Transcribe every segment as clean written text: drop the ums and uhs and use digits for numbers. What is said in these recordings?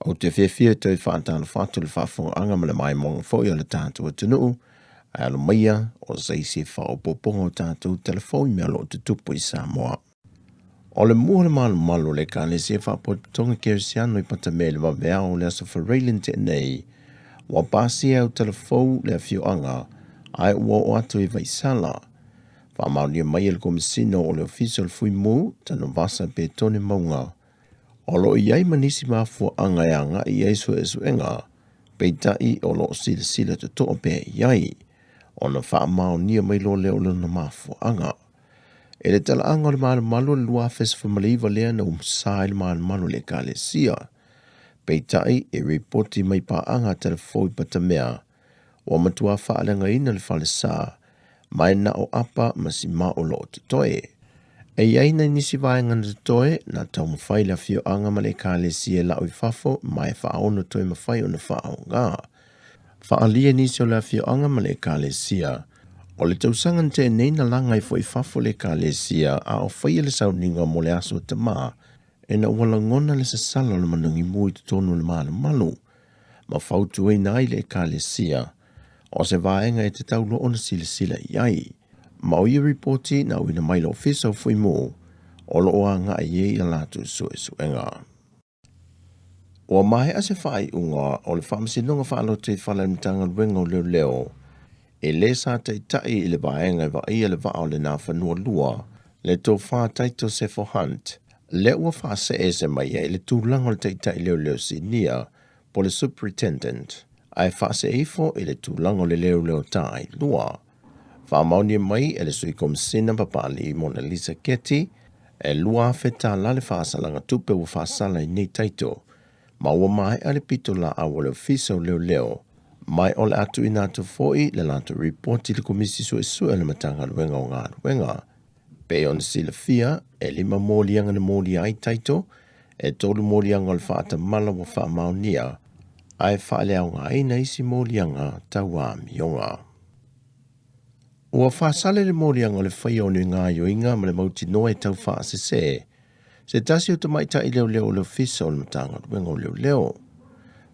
Ou te fiafia e toe faatalofa atu i le faafofogaaga ma le maimoaga foi a le tatou atunuu, ae alo maia o se isi faaopoopoga o tatou talafou i mea o lo o tutupu i Samoa. O le mua o le malumalu o le Ekalesia Faapotopotoga Kerisiano i Patamea i le vaveao o le Aso Faraile na tea nei, ua pasia e Autalafou le afioaga ae ua oo atu i Vaisala. Faamaonia mai e le Komesina o le Ofisa o le Fuimu, Tanuvasa Petone Mauga, O lo o i ai ma nisi mafuaaga e agai i ai suesuega, peitai o lo o silasila totoa pea i ai, ona faamaonia mai loa lea o lona mafuaaga. I le talaaga o le malumalu o le 2019 lea na umusa ai le malumalu o le Ekalesia. Peitai, i ripoti mai paaga a Talafou i Patamea, ua matua faaleagaina le falesa, ma e na o apa ma sima o lo o totoe. E i ai nai nisi vaega na totoe, na taumafai le afioaga ma le ekalesia e lau i fafo ma e faaono toe mafai ona faaaoga. Faaalia nisi o le afioaga ma le ekalesia. O le tausaga na tea nei na laga ai foi i fafo le ekalesia a o faia le sauniga mo le Aso Tama ina ua lagona le sasala o le managimu i totonu o le malumalu ma fautuaina ai le Ekalesia o se vaega e tatau loa ona silasila i ai. Ma o ia ripoti na auina mai le Ofisa o Fuimu o lo o agai ai a latou suesuega. Ua maea se faaiuga o le Faamasinoga Faalotoifale a le Matagaluega o Leoleo e lē sa taitai i le vaega e vaaia le vaa o le Nafanua Lua, le Tofa Taito Sefo Hunt, lea ua faaseese mai ai le tulaga o le taitai leoleo sinia po o le Superintendent, ae faasee ifo i le tulaga o le leoleo taailua. Faamaonia mai e le Sui Komesina Papalii Monalisa Keti, e $2,000 le faasalaga tupe ua faasala i nei taito, ma ua maea le pitolaau a le Ofisa o Leoleo, ma o le a tuuina atu foi le latou ripoti i le Komisi Suesue a le Matagaluega o Galuega. Pei ona silafia, e lima moliaga na molia ai taito, e tolu moliaga o le faatamala ua faamaonia, ae faaleaogaina isi moliaga tau amioga. Ua faasale le moliaga o le faia o ni gaoioiga ma le mautinoa e tau faasese se tasi o tamaitai leoleo o le Ofisa o le Matagaluega o Leoleo.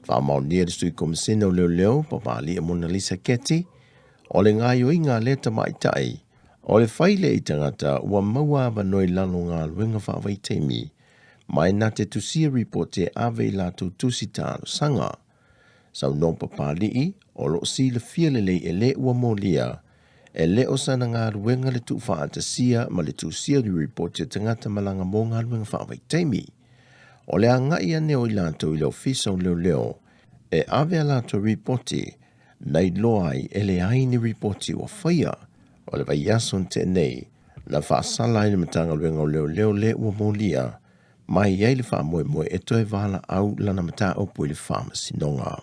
Faamaonia le Sui Komesina o Leoleo, Papali'i Monalisa Keti, o le gaoioiga a lea tamaitai, o le fai lea i tagata ua maua avanoa i lalo o galuega faavaitaimi, ma e na te tusia ripoti e ave i latou tusi talosaga. Saunoa Papali'i, o lo o silafia lelei e le ua molia, e le o sana galuega le tuufaatasia ma le tusia o ni ripoti a tagata malaga mo galuega faavaitaimi. O le agai ane o i latou i le Ofisa o Leoleo e ave a latou ripoti na iloa ai e leai ni ripoti ua faia. O le vaiaso na tea nei, na faasala ai le Matagaluega o Leoleo le ua molia ma e i ai le faamoemoe e toe valaau lana mataupu i le Faamasinoga.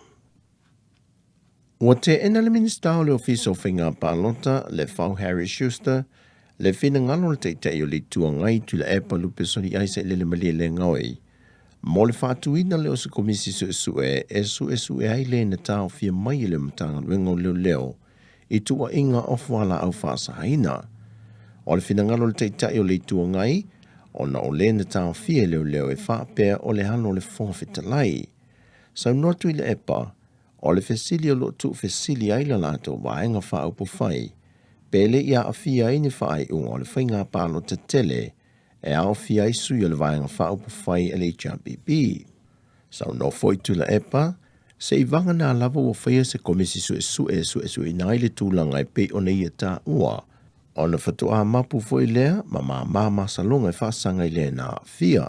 Ua teena le Minisita o le Ofisa o Faiga Palota, Lefau Harry Schuster, le finagalo o le Taitai o le Itu Agai, Tuilaepa Lupesoli Sailele Malielegaoi, mo le faatuina lea o se Komisi Suesue e suesue ai le na taofia mai e le Matagaluega o Leoleo i tuuaiga o fualaau faasaina. O le finagalo o le Taitai o le Itu Agai, ona o le na taofia e leoleo e faapea o le alo o le Fofoga Fetalai. Saunoa Tuilaepa, o le fesili o lo o tuufesili ai la latou Vaega Faaupufai, pe le i aafia ai ni faaiuga o le faiga palota tele e aofia ai sui o le Vaega Faaupufai a le HRPP. Saunoa foi Tuilaepa, se i vagana lava ua faia se komisi suesue e suesueina ai le tulaga e pei ona ia taua, ona faatoa mapu foi lea ma māmā masaloga e faasaga i le na aafia.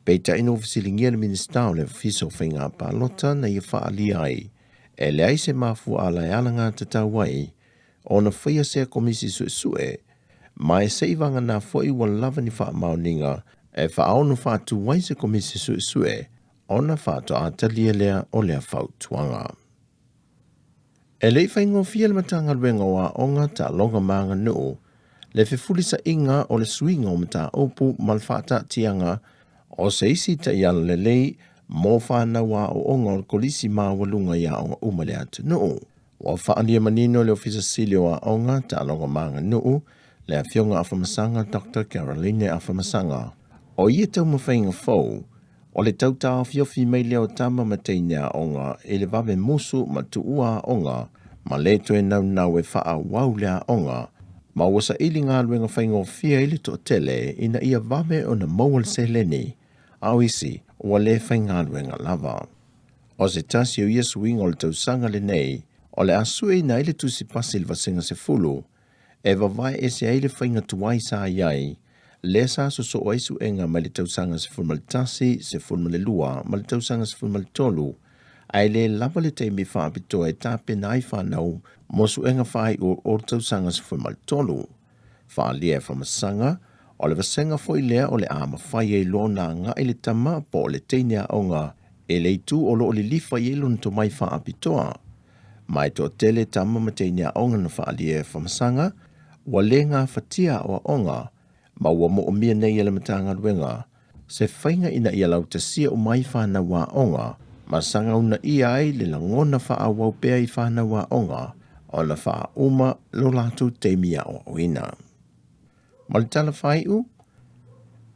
Peitai na ua fesiligia le Minisita o le Ofisa o Faiga Palota na ia faaalia ai, e leai se mafuaala e alagatatau ai ona faia sea komisi suesue, ma e se i vagana foi ua lava ni faamaoniga e faaono faatu ai se komisi suesue ona faatoa talia lea o lea fautuaga. E le i faigofie le Matagaluega o Aoga, Taaloga ma Aganuu le fefulisaiga o le suiga o mataupu ma le faataatiaga o se isi taiala lelei mo fanau aoaoga o le Kolisi Maualuga i aoga uma i le atunuu. Ua faaalia manino le Ofisa Sili o Aoga, Taaloga ma Aganuu, le Afioga Afamasaga Doctor Caroline Afamasaga, o ia taumafaiga fou, O le tau taofiofi mai lea o tama ma teine aoga i le vave musu ma tuua aoga ma lē toe naunau e faaauau le aoga, ma ua saili galuega faigofie i le toatele ina ia vave ona maua le seleni, a o isi ua lē faigaluega lava. O se tasi o ia suiga o le tausaga lenei, o le a sueina ai le tusi pasi i le vasega 10, e vavae ese ai le faiga tuai sa i ai, lea sa sosoo ai suega mai le tausaga 11, 12 ma le tausaga 13, ae le lava le taimi faapitoa e tapena ai fanau mo suega faaiu o le tausaga 13. Faaalia e Famasaga, o le vasega foi lea o le a mafai ai loa ona agai le tama po o le teine aoga i le itu o lo o lilifa i ai lona tomai faapitoa. Ma e toatele tama ma teine aoga na faaalia e Famasaga ua le gafatia aoaoga ma ua moomia nei e le Matagaluega se faiga ina ia lautasia uma ai fanau aoga ma sagaunaia ai le lagona faaauau pea i fanau aoga ona faauma lo latou taimi aoaoina. Ma le tala faaiu,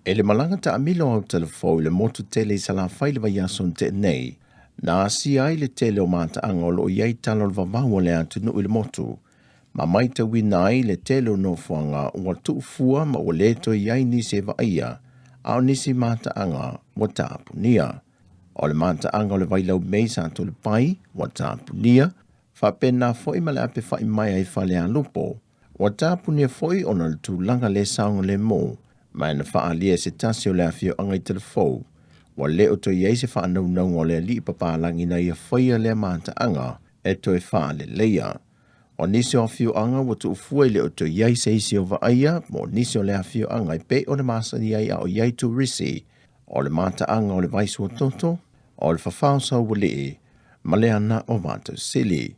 e le malaga taamilo au talafou i le motu tele i Salafai le vaiaso na tea nei, na asia ai le tele o mataaga o lo o i ai tala o le vavau a le atunuu i le motu, ma matauina ai le tele o nofoaga ua tuufua ma ua le toe i ai nisi e vaaia, a o nisi mataaga ua tapunia. O le mataaga o le Vailaumei sa Tolepai ua tapunia, faapena foi ma le ape fai mai ai Falealupo, ua tapunia foi ona o le tulaga le saogalemu, ma na faaalia e se tasi o le afioaga i Talafou, ua le o toe i ai se faanaunauga o le alii papalagi na ia faia lea mataaga e toe faaleleia. O nisi o afioaga ua tuufua i le o toe i ai se isi o vaaia mo nisi o le afioaga e pei ona masani ai a o i ai turisi, o le mataaga o le Vaisuatoto, o le Fafao Saualii, ma le ana o Vatausili.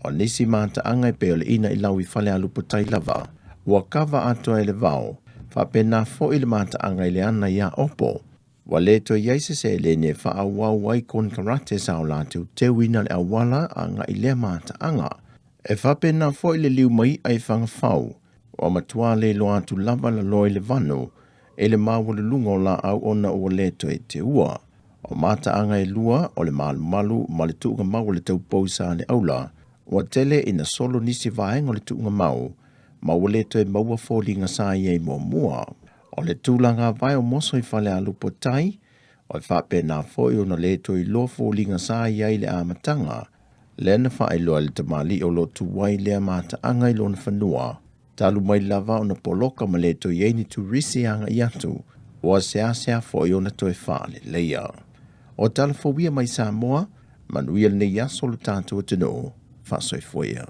O nisi mataaga e pei o le ina i lau i Falealupo tai lava, ua kava atoa e le vao, faapena foi le mataaga i le ana iā Opo. Ua le toe i ai se seleni e faaauau ai konekarate sa o latou teuina le auala agai lea mataaga. E faapena foi le liu mai i'a i Fagafau, ua matua le iloa atu lava laloa i le vanu i le maualuluga o laau ona ua le toe teua. O mataaga e lua o le malumalu ma le tuugamau o le taupou i Saleaula, ua tele ina solo nisi vaega o le tuugamau ma ua le toe maua foliga sa i ai muamua. O le tulaga vae o moso i Falealupo tai, o e faapena foi ona le toe iloa foliga sa i ai i le amataga, lea na faailoa e le tamalii o lo o tu ai lea mataaga i lona fanua, talu mai lava ona poloka ma le toe i ai ni turisi e agai atu, ua seasea foi ona toe faaleleia. O tala fou ia mai Samoa, manuia lenei aso lo tatou atunuu, faasoifua ia.